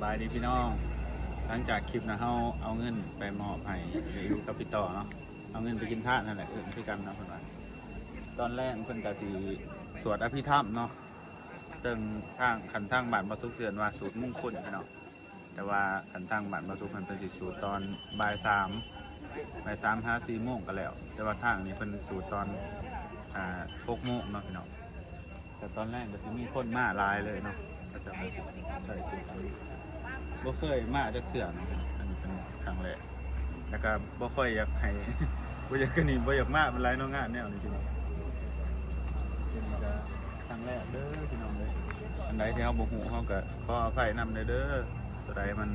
ສະບາຍດີພີ່ນ້ອງ ຫຼັງຈາກຄລິບນະ ເຮົາເອົາເງິນໄປມອບໃຫ້ ຢູ່ກັບພີ່ຕໍ່ເນາະ ເອົາເງິນໄປກິນທານຫັ້ນແຫຼະ ຄື ຄືກັນເນາະ ເພິ່ນວ່າ ຕອນແລງເພິ່ນກະຊິສວດອະພິທຳເນາະ ເຊິ່ງທາງ ຄັນທາງບ້ານບໍ່ສຸກເອີ້ນວ່າສູດມຸງຄຸນພີ່ນ້ອງ ແຕ່ວ່າຄັນທາງບ້ານບໍ່ສຸກຫັ້ນ ເພິ່ນຊິສູດຕອນບ່າຍສາມ ບ່າຍສາມຫາສີ່ໂມງກໍແລ້ວ ແຕ່ວ່າທາງນີ້ເພິ່ນສູດຕອນ ອ່າ ຫົກໂມງເນາະພີ່ນ້ອງ ແຕ່ຕອນແລງກໍຊິມີຄົນມາຫຼາຍເລີຍເນາະ ເຂົາເຈົ້າກໍຊິໃຊ້ບລິການ ບໍ່ເຄີຍມາຈັກເທື່ອເນາະ ອັນນີ້ເປັນຄັ້ງແລກ ແລ້ວກໍບໍ່ຄ່ອຍຢາກໃຫ້ ບໍ່ຢາກ ກະນີ້ບໍ່ຢາກມາປານໃດເນາະ ງານແນວນີ້ພີ່ນ້ອງ ເປັນກະ ຄັ້ງແລກເດີພີ່ນ້ອງເດີ ອັນໃດທີ່ເຮົາບໍ່ຮູ້ ເຮົາກໍຂໍອະໄພນຳແດ່ເດີ ຕົວໃດມັນ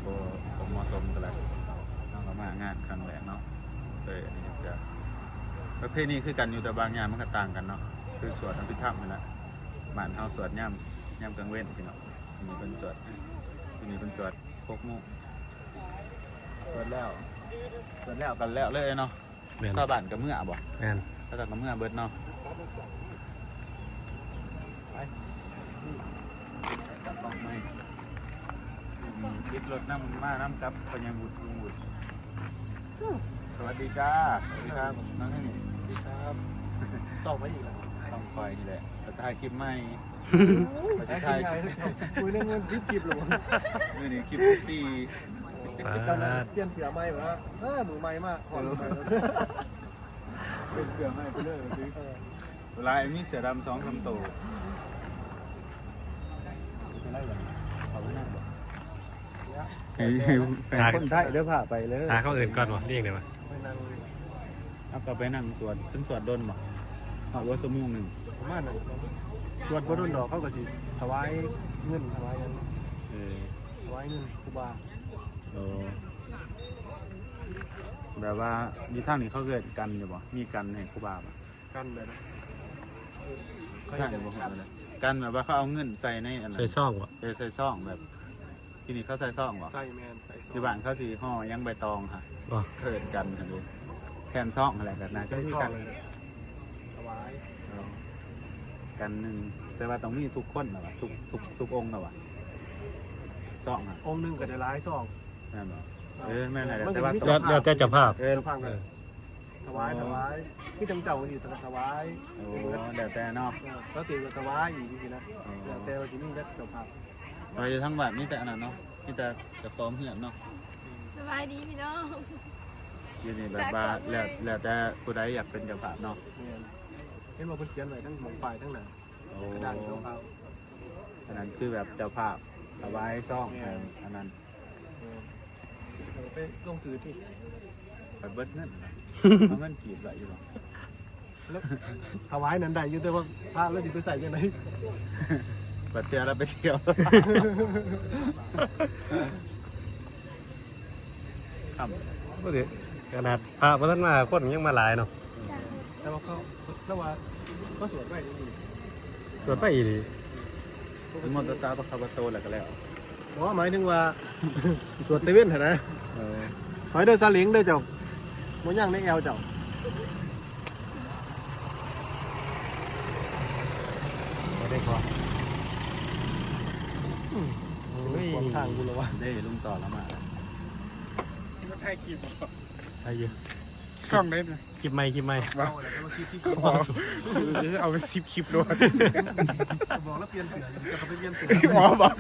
ບໍ່ ບໍ່ເໝາະສົມເທົ່າໃດ ເຮົາກໍມາງານຄັ້ງແລກເນາະ ເອີ ອັນນີ້ກໍປະເພນີຄືກັນຢູ່ ແຕ່ບາງຢ່າງມັນກໍຕ່າງກັນເນາະ ຄືສວດອະພິທຳນີ້ແຫຼະ ບ້ານເຮົາສວດຍາມ ຍາມກາງເວັນພີ່ນ້ອງ ອັນນີ້ເພິ່ນສວດ ຢູ່ນີ້ເພິ່ນສວດຫົກໂມງ ສວດແລ້ວ ສວດແລ້ວກໍແລ້ວເລີຍເນາະ. ແມ່ນ ຊາວບ້ານກໍເມືອບໍ່? ແມ່ນ ເຂົາເຈົ້າກໍເມືອເບິດເນາະ ໄປ ກັບກ້ອງໃໝ່ ອືມ ຕິດລົດນຳ ມານຳກັບພະຍາບຸດ ລຸງບຸດ ສະຫວັດດີຈ້າ ສະຫວັດດີຄັບ ນັ່ງໃຫ້ນີ້ ສະຫວັດດີຄັບ ຊ່ອງໃຜອີກລະ? ຊ່ອງຂ້ອຍນີ້ແຫຼະ ໄປຖ່າຍຄລິບໃໝ່ ໂອ້ຍ ໄປຖ່າຍຄລິບໃໝ່ ມື້ໜຶ່ງມັນສິບຄລິບແລ້ວບໍ່? ມື້ນີ້ຄລິບທີສີ່ ປາດ ເຈົ້ານັ້ນປ່ຽນເສື້ອໃໝ່ແລ້ວ ເອີ ມືໃໝ່ມາ ເອີ ເປັນເສື້ອໃໝ່ໄປເລີຍ ເອີ ຫຼາຍ ມີເສື້ອດຳສອງສາມໂຕ ເປັນໄປໄດ້ບໍ່? ເຂົ້າໄປນັ້ນບໍ່? ໃຫ້ ໃຫ້ຄົນໄທເດີ ພາໄປເລີຍ ຫາເຂົາເອີ້ນກ່ອນບໍ່? ເລີຍໄດ໋ບໍ່? ໄປນັ່ງ ເຮົາກໍໄປນັ່ງສວດ ເພິ່ນສວດດົນບໍ່? ຮອດບໍ່ຊົ່ວໂມງໜຶ່ງ ປະມານນັ້ນ ສວດບໍ່ດົນດອກ ເຂົາກໍຊິຖວາຍເງິນ ຖວາຍຫຍັງ ເອີ ຖວາຍເງິນຄູບາ ໂອ້ ແບບວ່າຢູ່ທາງນີ້ເຂົາເອີ້ນກັນຢູ່ບໍ່? ມີກັນໃຫ້ຄູບາບໍ່? ກັນແບບ ກັນແບບວ່າເຂົາເອົາເງິນໃສ່ໃນອັນນັ້ນ ໃສ່ຊອງບໍ່? ເອີ ໃສ່ຊອງແບບ ທີ່ນີ້ເຂົາໃສ່ຊອງບໍ່? ໃສ່ ແມ່ນ ໃສ່ຊອງ ຢູ່ບ້ານເຂົາຊິຫໍ່ຫຍັງ ໃບຕອງຫະ ບໍ່ ເອີ້ນກັນຫັ້ນເດ້ ແຜ່ນຊອງຫັ້ນແຫຼະ ກໍໜ້າຈະຄືກັນ ໃສ່ຊອງ ຖວາຍ ເອີ ກັນໜຶ່ງ ແຕ່ວ່າຕ້ອງມີທຸກຄົນລະວະ ທຸກ ທຸກ ທຸກອົງລະວະ ຊອງຫະ ອົງໜຶ່ງກໍໄດ້ຫຼາຍຊອງ ແມ່ນບໍ່? ເອີ ແມ່ນແຫຼະ ແຕ່ວ່າ ແລ້ວແຕ່ເຈົ້າພາບ ເອີ ເຈົ້າພາບ ເອີ ຖວາຍ ຖວາຍ ຄືຈັ່ງເຈົ້ານີ້ຖວາຍ ໂອ້ ແລ້ວແຕ່ເນາະ ເອີ ເຂົາຊິຖວາຍອີກຈັ່ງຊີ້ນະ ແລ້ວແຕ່ວ່າຊິມີຈັກເຈົ້າພາບ ແຕ່ວ່າຢູ່ທາງບ້ານມີແຕ່ອັນນັ້ນເນາະ ມີແຕ່ເຈົ້າຂອງເຮືອນເນາະ ສະບາຍດີພີ່ນ້ອງ ຢູ່ນີ້ແບບວ່າ ແລ້ວ ແລ້ວແຕ່ຜູ້ໃດຢາກເປັນເຈົ້າພາບເນາະ ແມ່ນ ເຫັນວ່າເພິ່ນຂຽນໄວ້ທັງໝ້ອງປ້າຍທັງໜ້າ ໂອ້ ກະດານຂອງເຂົາ ອັນນັ້ນຄືແບບເຈົ້າພາບຖວາຍຊອງ ແມ່ນ ອັນນັ້ນ ເອີ ເອົາໄປລົງຊື່ຕິ ໄປເບິດເງິນ ເອົາເງິນກີບໄວ້ຢູ່ບໍ່? ແລ້ວຖວາຍນັ້ນໄດ້ຢູ່ ແຕ່ວ່າພະລາວຊິໄປໃຊ້ຈັ່ງໃດ? ບັດເທື່ອລາວໄປທ່ຽວ ຄ່ຳ ບໍ່ໄດ້ ຂະໜາດພະບໍ່ທັນມາ ຄົນຍັງມາຫຼາຍເນາະ ແຕ່ວ່າເຂົາ ແຕ່ວ່າເຂົາສວດໄວ້ອີ່ຫຼີ ສວດໄປອີ່ຫຼີ ນະໂມຕັດສະ ພະຄະວະໂຕ ແລ້ວກໍແລ້ວ ບໍ່ ໝາຍເຖິງວ່າ ສວດແຕ່ເວັນຫັ້ນນະ ເອີ ຖອຍເດີ ສາເຫຼັງເດີເຈົ້າ ບໍ່ຍັງໃນແອວເຈົ້າ ບໍ່ໄດ້ພໍ ອືມ ໂອ້ຍ ຂວາງທາງກູລະວະ ເດ້ ລຸງຕໍ່ລາວມາແລ້ວ ມາຖ່າຍຄລິບ ຖ່າຍຢູ່ ຊ່ອງໃດນະ? ຄລິບໃໝ່ ຄລິບໃໝ່ ເອົາໄປສິບຄລິບໂລດ ບອກແລ້ວປ່ຽນເສື້ອ ເຈົ້າກໍໄປປ່ຽນເສື້ອ ອໍ ບອກ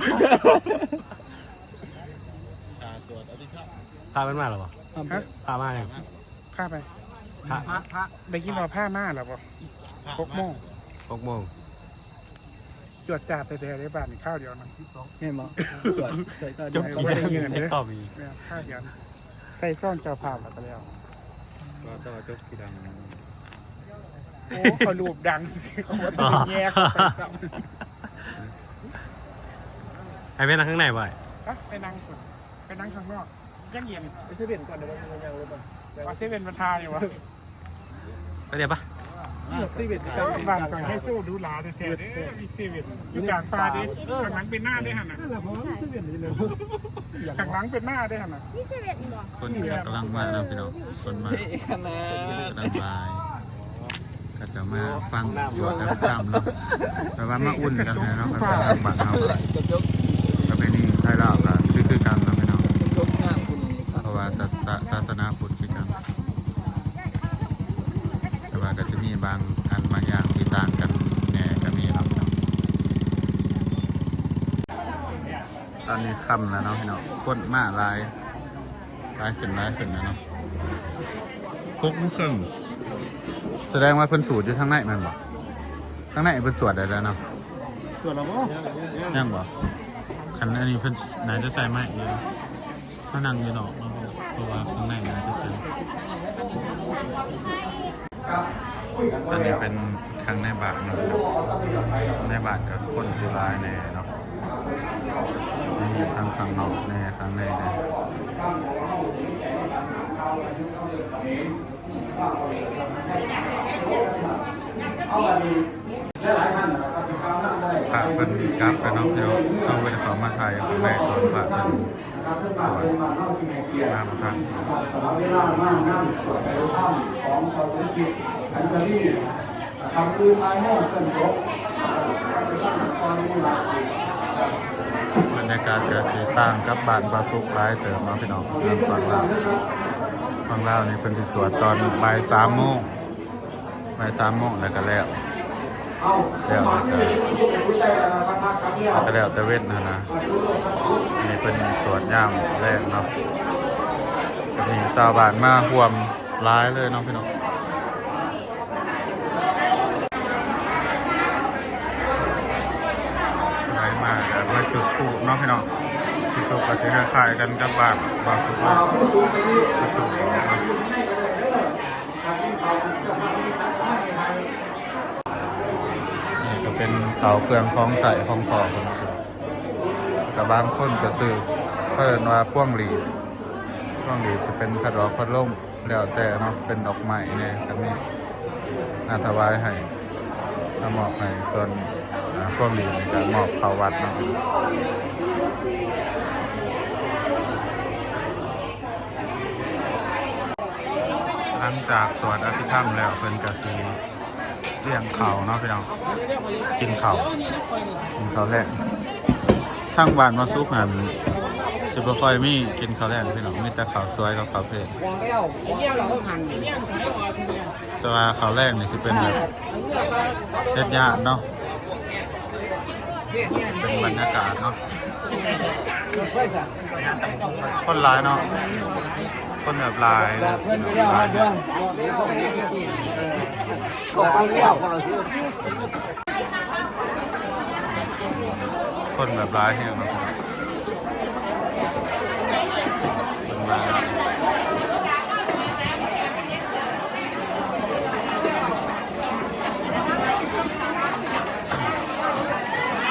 ພະມັນມາແລ້ວບໍ່? ຮະ? ພະມາຍັງ? ພະໄປ ພະ ພະ ໄດ້ຍິນວ່າພະມາແລ້ວບໍ່? ຫົກໂມງ ຫົກໂມງ ຈວດຈາດແທ້ໆເດ້ ບ້ານນີ້ຄາວດຽວນະ ເຫັນບໍ່? ສວດ ໃສ່ຕອນ ຈົບ ໃສ່ຕອນ ແມ່ນ ຄາວດຽວ ໃສ່ຊອງເຈົ້າພາບແລ້ວກໍແລ້ວ ວ່າຕໍ່ຈົບທີ່ດັງ ໂອ້ ເຂົາຮູບດັງ ເຂົາບໍ່ໄດ້ແຍກອອກໄປຊ້ຳ ໃຫ້ໄປນັ່ງຂ້າງໃນບໍ່? ຮະ? ໄປນັ່ງພຸ້ນ ໄປນັ່ງຂ້າງນອກ ຍັງເຢັນ ໄປເຊເວັ່ນກ່ອນໄດ້ບໍ່? ຍັງ ເຊເວັ່ນມັນຖ່າຍຢູ່ບໍ່? ໄປເດປະ? ເຊເວັ່ນ ບ້ານຂ້ອຍໄຮໂຊຫຼູຫຼາແທ້ໆເດ້ ມີເຊເວັ່ນຢູ່ກາງປ່າເດ້ ຂ້າງຫຼັງເປັນນາເດ້ຫັ້ນນະ ເຊເວັ່ນນີ້ເລີຍ ຂ້າງຫຼັງເປັນນາເດ້ຫັ້ນນະ ມີເຊເວັ່ນບໍ່? ຄົນກຳລັງມາເນາະພີ່ນ້ອງ ຄົນມາກຳລັງຫຼາຍ ເຂົາເຈົ້າມາຟັງສວດອະພິທຳເນາະ ແປວ່າມາອຸ່ນກັນຫັ້ນແຫຼະເນາະ ກັບທາງບ້ານເຮົາ ປະເພນີໄທລາວ ສະ ສາສະໜາພຸດຄືກັນ ແຕ່ວ່າກໍຊິມີບາງອັນບາງຢ່າງທີ່ຕ່າງກັນແດ່ກໍມີເນາະ. ຕອນນີ້ຄ່ຳແລ້ວເນາະພີ່ນ້ອງ ຄົນມາຫຼາຍ ຫຼາຍຂຶ້ນ ຫຼາຍຂຶ້ນແລ້ວເນາະ. ຫົກໂມງເຄິ່ງ ສະແດງວ່າເພິ່ນສູດຢູ່ທາງໃນແມ່ນບໍ່? ທາງໃນເພິ່ນສວດໄດ້ແລ້ວເນາະ. ສວດແລ້ວບໍ່? ຍັງບໍ່? ຄັນອັນນີ້ເພິ່ນໜ້າຈະໃສ່ໄມ້ຢູ່ ເຮົານັ່ງຢູ່ນອກເນາະ ເພາະວ່າຂ້າງໃນໜ້າຈະເຕັມ. ອັນນີ້ເປັນຂ້າງໃນບ້ານເນາະ ໃນບ້ານກໍຄົນຊິຫຼາຍແດ່ເນາະ ມີທັງຂ້າງນອກແດ່ ຂ້າງໃນແດ່. ພະເພິ່ນກັບໄປເນາະ ເຮົາບໍ່ໄດ້ເຂົ້າມາຖ່າຍຂ້າງໃນຕອນພະເພິ່ນສວດນຳຊັ້ນ. ບັນຍາກາດກໍຊິຕ່າງກັບບ້ານບ່າວສຸກຫຼາຍເຕີບເນາະພີ່ນ້ອງ. ທາງຝັ່ງລາວ ຝັ່ງລາວນີ້ເພິ່ນຊິສວດຕອນບ່າຍສາມໂມງ ບ່າຍສາມໂມງແລ້ວກໍແລ້ວ ແລ້ວແລ້ວກໍ ແລ້ວກໍແລ້ວແຕ່ເວັນຫັ້ນນະ. ອັນນີ້ເພິ່ນສວດຍາມແລງເນາະ ກໍມີຊາວບ້ານມາຮ່ວມຫຼາຍເລີຍເນາະພີ່ນ້ອງ. ໄດ້ມາກໍມາຈຸດທູບເນາະພີ່ນ້ອງ ຈຸດທູບກໍຊິຄ້າຍໆກັນກັບບ້ານບ່າວສຸກເລີຍ ຈຸດທູບເນາະ. ນີ້ກໍເປັນເຂົ້າເຄື່ອງຂອງໃຊ້ຂອງພໍ່ເພິ່ນ ກໍບາງຄົນກໍຊື້ ເຂົາເອີ້ນວ່າພວງຫຼີດ ພວງຫຼີດຊິເປັນພັດອອກພັດລົມ ແລ້ວແຕ່ເນາະ ເປັນດອກໄມ້ແດ່ກໍມີ ມາຖວາຍໃຫ້ ມາມອບໃຫ້ ສ່ວນ ອາ ພວງຫຼີດນີ້ກໍມອບເຂົ້າວັດເນາະ. ຫຼັງຈາກສວດອະພິທຳແລ້ວ ເພິ່ນກໍຊິລ້ຽງເຂົ້າເນາະພີ່ນ້ອງ ກິນເຂົ້າ ກິນເຂົ້າແລງ. ທາງບ້ານບ່າວສຸກຫັ້ນຊິບໍ່ຄ່ອຍມີກິນເຂົ້າແລງພີ່ນ້ອງ ມີແຕ່ເຂົ້າສວຍກັບເຂົ້າເພນ. ແຕ່ວ່າເຂົ້າແລງນີ້ຊິເປັນແບບເຮັດຍາກເນາະ ເປັນບັນຍາກາດເນາະ. ຄົນຫຼາຍເນາະ ຄົນແບບຫຼາຍ ຫຼາຍແຮງ ຄົນແບບຫຼາຍແຮງເນາະ. ເພິ່ນມາແລ້ວ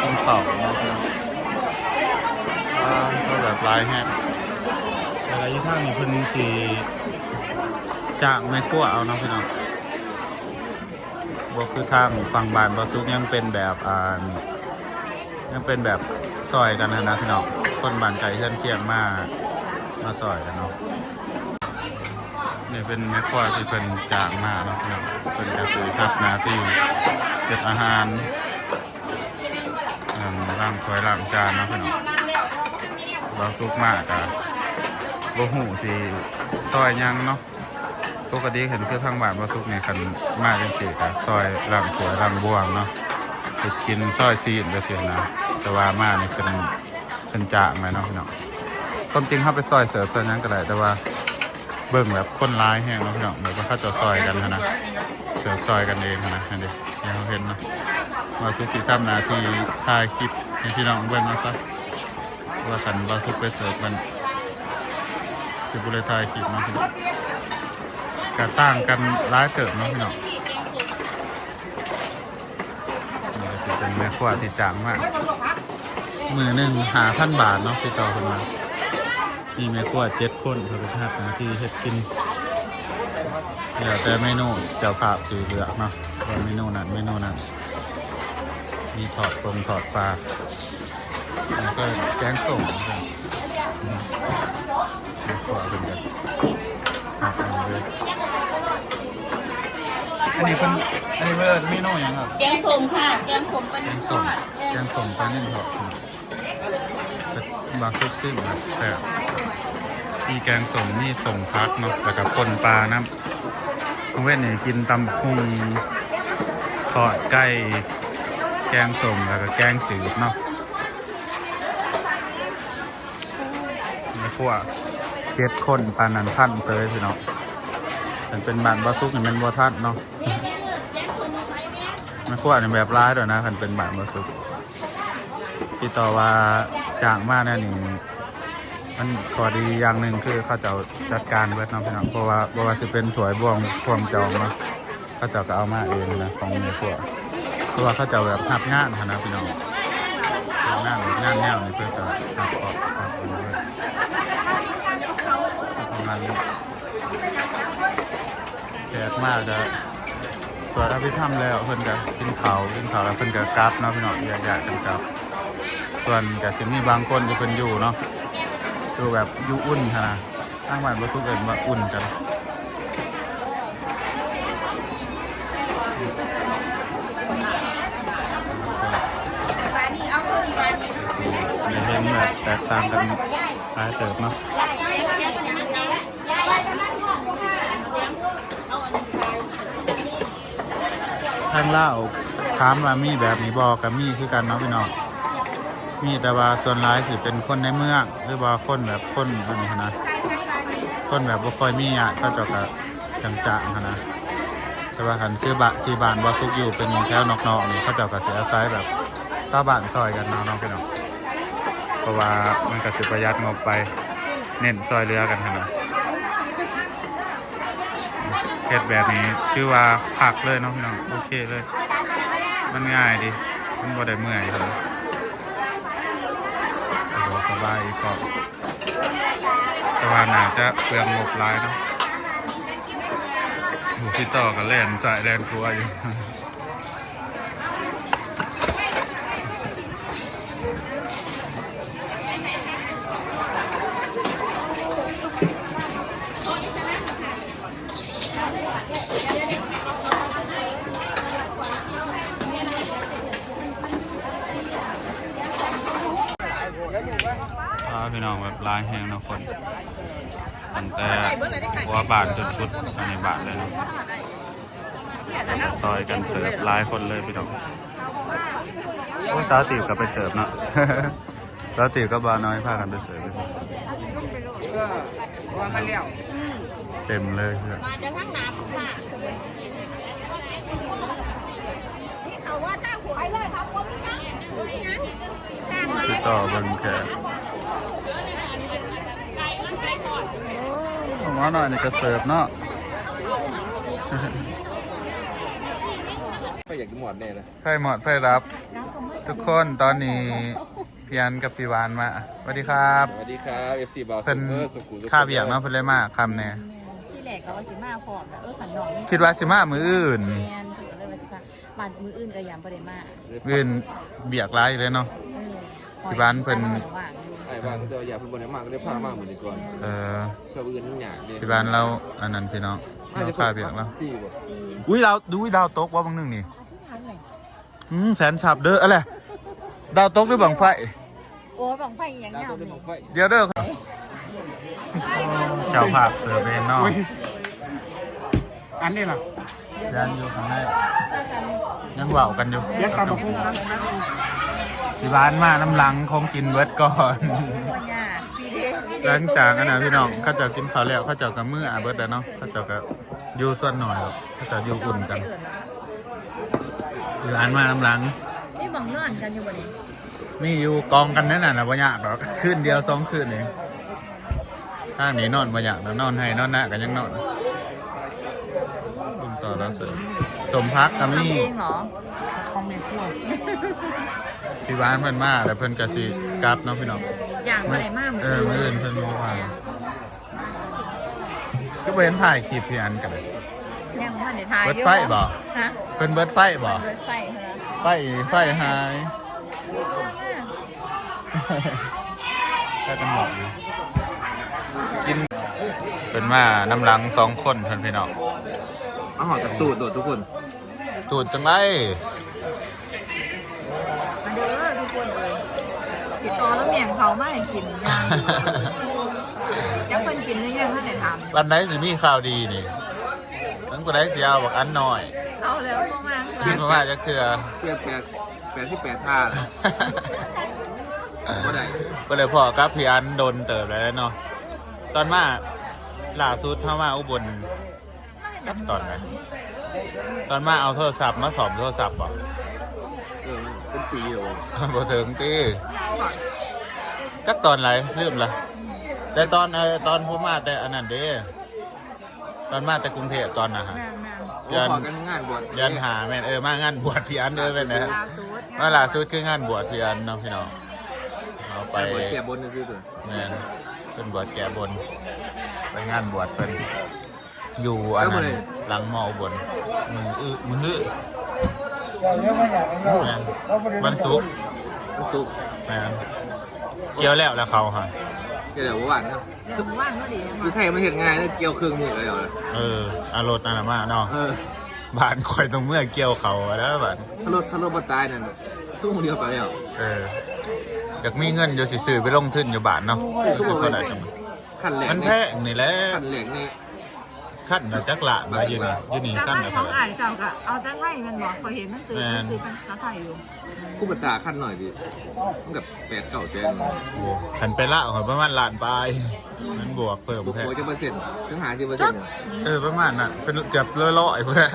ກິນເຂົ້າເນາະ ອ່າ ຄົນແບບຫຼາຍແຮງ. ແຕ່ວ່າຢູ່ທາງນີ້ເພິ່ນຊິຈ້າງແມ່ຄົວເອົາເນາະພີ່ນ້ອງ. ບໍ່ຄືທາງຝັ່ງບ້ານບ່າວສຸກ ຍັງເປັນແບບ ອ່າ ຍັງເປັນແບບຊ່ອຍກັນຫັ້ນນະພີ່ນ້ອງ ຄົນບ້ານໃກ້ເຮືອນຄຽງມາ ມາຊ່ອຍກັນເນາະ. ນີ້ເປັນແມ່ຄົວທີ່ເພິ່ນຈ້າງມາເນາະພີ່ນ້ອງ ເພິ່ນກໍຊິຮັບໜ້າທີ່ເຮັດອາຫານ ເອີ່ມ ລ້າງຖ້ວຍລ້າງຈານເນາະພີ່ນ້ອງ. ບ່າວສຸກມາກໍບໍ່ຮູ້ຊິຊ່ອຍຫຍັງເນາະ. ປົກກະຕິເຫັນຄືທາງບ້ານບ່າວສຸກນີ້ ຄັນມາຈັ່ງຊີ້ກໍຊ່ອຍລ້າງຖ້ວຍລ້າງບ່ວງເນາະ ເຮັດກິນ ຊອຍຊີ້ນຈັ່ງຊີ້ນະ. ແຕ່ວ່າມານີ້ເພິ່ນ ເພິ່ນຈ້າງແມ່ນເນາະພີ່ນ້ອງ. ຄວາມຈິງເຮົາໄປຊ່ອຍເສີບຊ່ອຍຫຍັງກໍໄດ້ ແຕ່ວ່າເບິ່ງແບບຄົນຫຼາຍແຮງເນາະພີ່ນ້ອງ ແບບວ່າເຂົາເຈົ້າຊ່ອຍກັນຫັ້ນນະ ເສີບຊ່ອຍກັນເອງຫັ້ນນະ. ຫັ້ນເດ ຢ່າງເຮົາເຫັນເນາະ ບ່າວສຸກຊິທຳໜ້າທີ່ຖ່າຍຄລິບໃຫ້ພີ່ນ້ອງເບິ່ງເອົາຊະ. ວ່າຄັນບ່າວສຸກໄປເສີບມັນຊິບໍ່ໄດ້ຖ່າຍຄລິບເນາະພີ່ນ້ອງ. ກະຕ່າງກັນຫຼາຍເຕີບເນາະພີ່ນ້ອງ. ນີ້ກໍຊິເປັນແມ່ຄົວທີ່ຈ້າງມາ ມື້ໜຶ່ງຫ້າພັນບາດເນາະ ຕິດຕໍ່ເພິ່ນມາ. ມີແມ່ຄົວເຈັດຄົນ ເພິ່ນກໍຊິຮັບໜ້າທີ່ເຮັດກິນ ແລ້ວແຕ່ເມນູເຈົ້າພາບຊິເລືອກເນາະ ວ່າເມນູນັ້ນເມນູນັ້ນ. ມີທອດປົງທອດປາ ແລ້ວກໍແກງສົ້ມເນາະ. ແມ່ຄົວເພິ່ນກໍຮັບອັນນີ້ເລີຍ. ອັນນີ້ເພິ່ນ ອັນນີ້ເພິ່ນເມນູຫຍັງຄັບ? ແກງສົ້ມຄ່ະ ແກງສົ້ມປານິນທອດ. ແກງສົ້ມ ແກງສົ້ມປານິນທອດ. ບາງຄົນຊິມແບບແຊບ ມີແກງສົ້ມ ມີສົ້ມຜັກເນາະ ແລ້ວກໍປົ່ນປານຳ. ກາງເວັນນີ້ກິນຕຳບັກຫຸ່ງ ທອດໄກ່ ແກງສົ້ມ ແລ້ວກໍແກງຈືດເນາະ. ແມ່ຄົວເຈັດຄົນ ປານນັ້ນທັນເສີຍພີ່ນ້ອງ. ຄັນເປັນບ້ານບໍ່ສຸກນີ້ແມ່ນບໍ່ທັນເນາະ. ແມ່ຄົວນີ້ແບບຫຼາຍໂດຍນະ ຄັນເປັນບ້ານບໍ່ສຸກ. ທີ່ຕໍ່ວ່າຈ້າງມາແນວນີ້ ມັນຂໍ້ດີຢ່າງໜຶ່ງຄືເຂົາເຈົ້າຈັດການເບິດເນາະພີ່ນ້ອງ. ເພາະວ່າບໍ່ວ່າຊິເປັນຖ້ວຍບ່ວງ ພວງຈອງເນາະ ເຂົາເຈົ້າກໍເອົາມາເອງນະ ຂອງແມ່ຄົວ. ເພາະວ່າເຂົາເຈົ້າແບບຮັບງານຫັ້ນນະພີ່ນ້ອງ ຮັບງານແບບງານແນວນີ້ເພິ່ນກໍຮັບອອກ ຮັບເອົາເລີຍ. ປະມານນີ້ ແຂກມາກໍສວດອະພິທຳແລ້ວ ເພິ່ນກໍກິນເຂົ້າ ກິນເຂົ້າແລ້ວເພິ່ນກໍກັບເນາະພີ່ນ້ອງ ແຍກຍ້າຍກັນກັບ. ສ່ວນກໍຊິມີບາງຄົນທີ່ເພິ່ນຢູ່ເນາະ ຢູ່ແບບຢູ່ອຸ່ນຫັ້ນນະ ທາງບ້ານບໍ່ສຸກເອີ້ນວ່າອຸ່ນກັນ. ໄດ້ເຫັນແບບແຕກຕ່າງກັນຫຼາຍເຕີບເນາະ. ທາງລາວຖາມວ່າມີແບບນີ້ບໍ່ ກໍມີຄືກັນເນາະພີ່ນ້ອງ. ມີ ແຕ່ວ່າສ່ວນຫຼາຍຊິເປັນຄົນໃນເມືອງ ຫຼືວ່າຄົນແບບຄົນອັນນີ້ຫັ້ນນະ ຄົນແບບບໍ່ຄ່ອຍມີຍາດ ເຂົາເຈົ້າກໍຈ້າງໆຫັ້ນນະ. ແຕ່ວ່າຄັນຄືບ້ານ ທີ່ບ້ານບໍ່ສຸກຢູ່ເປັນແຖວນອກໆນີ້ ເຂົາເຈົ້າກໍຊິອາໄສແບບຊາວບ້ານຊ່ອຍກັນເນາະ ເນາະພີ່ນ້ອງ. ເພາະວ່າມັນກໍຊິປະຢັດງົບໄປ ເນັ້ນຊ່ອຍເຫຼືອກັນຫັ້ນນະ. ເຮັດແບບນີ້ຖືວ່າຄັກເລີຍເນາະພີ່ນ້ອງ ໂອເຄເລີຍ ມັນງ່າຍດີ ມັນບໍ່ໄດ້ເມື່ອຍເລີຍ ສະດວກສະບາຍອີກພ້ອມ. ແຕ່ວ່າໜ້າຈະເປືອງງົບຫຼາຍເນາະ. ໝູ່ຕິດຕໍ່ກໍແລ່ນຊ້າຍແລ່ນຂວາຢູ່. ອ່າ ພີ່ນ້ອງ ແບບຫຼາຍແຮງເນາະຄົນ ຕັ້ງແຕ່ຫົວບ້ານຈົນສຸດພາຍໃນບ້ານເລີຍເນາະ. ຊ່ອຍກັນເສີບຫຼາຍຄົນເລີຍພີ່ນ້ອງ. ໂອ້ ສາວຕີບກໍໄປເສີບເນາະ ສາວຕີບກັບບ່າວນ້ອຍພາກັນໄປເສີບ ເອີ ວ່າກັນແລ້ວ ເຕັມເລີຍ ມາຈາກທາງໜ້າພຸ້ນ ນີ້ເຂົາວ່າທາງຫົວ ໄປເລີຍ ເຂົາບໍ່ມີຫຍັງ ບໍ່ມີຫຍັງ ຕິດຕໍ່ເບິ່ງແຂກ ໂອ້ ໝໍນ້ອຍນີ້ກໍເສີບເນາະ. ໄຟຢາກມອດແນ່ນະ ໄຟມອດໄຟດັບ ທຸກຄົນ. ຕອນນີ້ພີ່ອັນກັບພີ່ຫວານມາ. ສະຫວັດດີຄັບ ສະຫວັດດີຄັບ ເອັຟຊີບ່າວສຸກເບີ ສຸຂຸສຸຂນ ຄ່າວຽກເນາະ ເພິ່ນເລີຍມາຄ່ຳແນ່. ທີແລກກໍວ່າຊິມາພ້ອມແຫຼະ ເອີ ຄັນນ້ອງ ຄິດວ່າຊິມາມື້ອື່ນ. ແມ່ນ ເພິ່ນກໍເລີຍວ່າຊິພາ ບາດມື້ອື່ນກໍຢ້ານບໍ່ໄດ້ມາ ມື້ອື່ນວຽກຫຼາຍຢູ່ເດ້ເນາະ. ເອີ ທີ່ບ້ານເພິ່ນ ອ້າຍວ່າງຢູ່ ອ້າຍວ່າງ ແຕ່ວ່າຢ້ານເພິ່ນບໍ່ໄດ້ມາ ກໍເລີຍພາມາມື້ນີ້ກ່ອນ. ເອີ ເພາະມື້ອື່ນມັນຍາກເດ້ ທີ່ບ້ານລາວອັນນັ້ນພີ່ນ້ອງ ລາວຄາວຽກລາວ. ອຸ້ຍ ດາວ ອຸ້ຍ ດາວຕົກບໍ່ບາງໜຶ່ງນີ້? ອືມ ແສນຊັບເດີ ອະແລະ ດາວຕົກຫຼືບັ້ງໄຟ? ໂອ້ ບັ້ງໄຟອີ່ຫຍັງຍາມນີ້ ດຽວເດີ ເຈົ້າພາບເສີບເອງເນາະ. ອັນນີ້ລະ ຍັງຢູ່ຂ້າງໃນ ຍັງເວົ້າກັນຢູ່ ທີ່ບ້ານມານຳຫຼັງ ຂອງກິນເບິດກ່ອນ. ຫຼັງຈາກອັນນັ້ນພີ່ນ້ອງ ເຂົາເຈົ້າກິນເຂົ້າແລ້ວ ເຂົາເຈົ້າກໍເມືອເບິດແລ້ວເນາະ ເຂົາເຈົ້າກໍຢູ່ສ່ວນໜ້ອຍ ເຂົາເຈົ້າຢູ່ອຸ່ນກັນ. ຄືອັນມານຳຫຼັງ ມີໝ່ອງນອນກັນຢູ່ບໍ່ນີ້? ມີຢູ່ ກອງກັນແນວນັ້ນນະ ບໍ່ຍາກດອກ ຄືນດຽວສອງຄືນເອງ. ທາງນີ້ນອນບໍ່ຍາກດອກ ນອນໄຮ່ນອນນາກໍຍັງນອນ. ເບິ່ງຕໍ່ລາວເສີບ ສົ້ມຜັກກໍມີ ເອງເຫລໍ? ຂອງແມ່ຄົວ ພີ່ຫວານເພິ່ນມາແລ້ວ ເພິ່ນກໍຊິກັບເນາະພີ່ນ້ອງ. ຢ່າງບໍ່ໄດ້ມາມື້ ເອີ ມື້ອື່ນເພິ່ນບໍ່ວ່າງ. ຄືບໍ່ເຫັນຖ່າຍຄລິບພີ່ອັນກັນ? ຍັງບໍ່ທັນໄດ້ຖ່າຍຢູ່. ເບິດໄຟບໍ່? ຮະ? ເພິ່ນເບິດໄຟບໍ່? ເພິ່ນເບິດໄຟເພິ່ນວ່າ ໄຟ ໄຟຫາຍ. ພາກັນເວົ້າຢູ່ ກິນ. ເພິ່ນມານຳຫຼັງສອງຄົນເພິ່ນພີ່ນ້ອງ. ມາຮອດກັບຕູດໂດດທຸກຄົນ. ຕູດຈັ່ງໃດ? ມາເດີທຸກຄົນເອີຍ ຕິດຕໍ່ລະແມ່ງເຂົາມາໃຫ້ກິນຢ່າງ ຍັງເພິ່ນກິນຍັງ ຍັງບໍ່ທັນໄດ້ຖາມ ວັນໃດຊິມີຂ່າວດີນີ້? ເຖິງຜູ້ໃດຊິເອົາບັກອັນນ້ອຍ ເອົາແລ້ວບໍ່ມາ ຍັງບໍ່ມາຈັກເທື່ອ ເກືອບແປດ ແປດສິບແປດທ່າແລ້ວ ບໍ່ໄດ້ ບໍ່ໄດ້ພໍ້ກັບພີ່ອັນດົນເຕີບແລ້ວເນາະ. ຕອນມາລ່າສຸດເຮົາມາອຸບົນ ຈັກຕອນໃດ ຕອນມາເອົາໂທລະສັບມາສ້ອມໂທລະສັບບໍ? ເອີ ເປັນປີແລ້ວ ບໍ່ເຖິງຕິ ຈັກຕອນໃດລືມລະ ແຕ່ຕອນ ເອີ ຕອນຜູ້ມາແຕ່ອັນນັ້ນເດ້ ຕອນມາແຕ່ກຸງເທບຕອນນັ້ນຫະ ແມ່ນໆ ເດືອນ ພໍ້ກັນງານບວດ ເດືອນຫ້າແມ່ນ ເອີ ມາງານບວດພີ່ອັນເດີ ແມ່ນແຫຼະ ລ່າສຸດ ມາລ່າສຸດຄືງານບວດພີ່ອັນເນາະ ພີ່ນ້ອງ ເຮົາໄປ ງານບວດແກ້ບົນຊື່ໆ ແມ່ນ ເພິ່ນບວດແກ້ບົນ ໄປງານບວດເພິ່ນ ຢູ່ອັນນັ້ນ ແລ້ວມື້ໃດ ຫຼັງ ມໍອຸບົນ ມື້ອື ມື້ຮື ແມ່ນ ວັນສຸກ ວັນສຸກ ແມ່ນ ກ່ຽວແລ້ວ ແລ້ວເຂົາຫະ ກ່ຽວແລ້ວມື້ວານເນາະ ຄືມື້ວານພໍດີ ຢູ່ໄທມັນເຮັດງ່າຍເນາະ ກ່ຽວເຄິ່ງມື້ກໍແລ້ວລະ ເອີ ເອົາລົດນັ້ນນະມາເນາະ ເອີ ບ້ານຂ້ອຍຕ້ອງເມືອກ່ຽວເຂົ້າແລ້ວບາດ ຖ້າລົດ ຖ້າລົດບໍ່ຕາຍນັ້ນ ຊົ່ວໂມງດຽວກໍແລ້ວ ເອີ ຢາກມີເງິນຢູ່ຊິຊື້ໄປລົງທຶນຢູ່ບ້ານເນາະ ໂອ້ຍ ຊື້ບໍ່ໄດ້ ຄັນແລກ ມັນແພງນີ້ແຫຼະ ຄັນແລກນີ້ ຄັນລະຈັກລ້ານວະ ຢູ່ນີ້ ຢູ່ນີ້ຄັນລະເທົ່າໃດ? ຂອງອ້າຍເຈົ້າກໍເອົາແຕ່ໄທແມ່ນບໍ່? ຂ້ອຍເຫັນມັນຊື້ ແມ່ນ ມັນຊື້ເປັນສາໄທຢູ່ ຄູບາຕາຄັນໜ້ອຍຕິ ມັນກໍແປດເກົ້າແສນ ໂອ້ ຄັນໄປລາວຂ້ອຍປະມານລ້ານປາຍ ມັນບວກເພີ່ມ ບວກ ແພງ ບວກຈັກເປີເຊັນ ເຖິງຫ້າສິບເປີເຊັນ ເອີ ປະມານນັ້ນ ເປັນເກືອບຮ້ອຍໆ ພຸ້ນແຫຼະ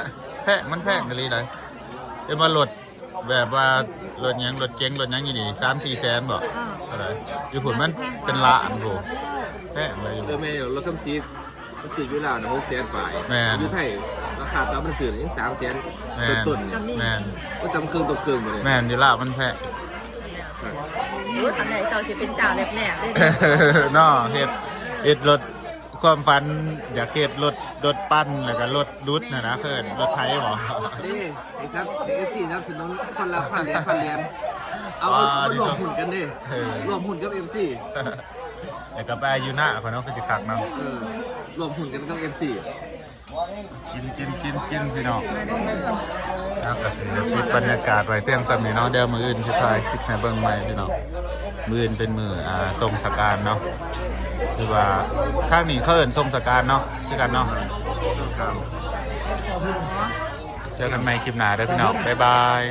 ແພງ ມັນແພງອີ່ຫຼີໃດ ເຫັນວ່າລົດ ແບບວ່າລົດຫຍັງ ລົດເກັງ ລົດຫຍັງຢູ່ນີ້ ສາມສີ່ແສນບໍ? ອ່າ ເທົ່າໃດ? ຢູ່ພຸ້ນມັນເປັນລ້ານພຸ້ນ ແພງເລີຍຢູ່ ເອີ ແມ່ນຢູ່ ລົດທຳອິດ ມັນຊື້ຢູ່ລາວນະ ຫົກແສນປາຍ ແມ່ນ ຢູ່ໄທລາຄາຕອນມັນຊື້ຍັງສາມແສນ ແມ່ນ ຕົ້ນໆ ແມ່ນ ບໍ່ສ່ຳເຄິ່ງຕໍ່ເຄິ່ງບໍ່ໄດ້ ແມ່ນ ຢູ່ລາວມັນແພງ ໂອ້ຍ ຄັນແລກເຈົ້າຊິເປັນເຈົ້າແລກໆເດ້ ເນາະ ເຮັດ ເຮັດລົດ ຄວາມຝັນຢາກເຮັດລົດ ລົດປັ່ນ ແລ້ວກໍລົດຫຼຸດຫັ້ນນະ ເອີ້ນລົດໄຖບໍ? ເດ້ ໄອ້ສັດ ເອັຟຊີ ສະໜັບສະໜູນຄົນລະພັນຫຼຽນ ພັນຫຼຽນ ເອົາ ເອົາມາລວມຫຸ້ນກັນເດ້ ເອີ ລວມຫຸ້ນກັບ ເອັຟຊີ ແລ້ວກໍໄປຢູ່ໜ້າຂ້ອຍເນາະ ຄືຊິຄັກເນາະ ເອີ ລວມຫຸ້ນກັນກັບ ເອັຟຊີ ກິນ ກິນ ກິນ ກິນ ພີ່ນ້ອງ ເຮົາກໍຊິປິດບັນຍາກາດໄວ້ພຽງສ່ຳນີ້ເນາະ ດຽວມື້ອື່ນຊິຖ່າຍຄລິບໃຫ້ເບິ່ງໃໝ່ພີ່ນ້ອງ ມື້ອື່ນເປັນມື້ ອ່າ ສົ່ງສະການເນາະ ຄືວ່າທາງນີ້ເຂົາເອີ້ນສົ່ງສະການເນາະ ຄືກັນເນາະ ເຈີກັນໃໝ່ຄລິບໜ້າເດີພີ່ນ້ອງ ບາຍບາຍ.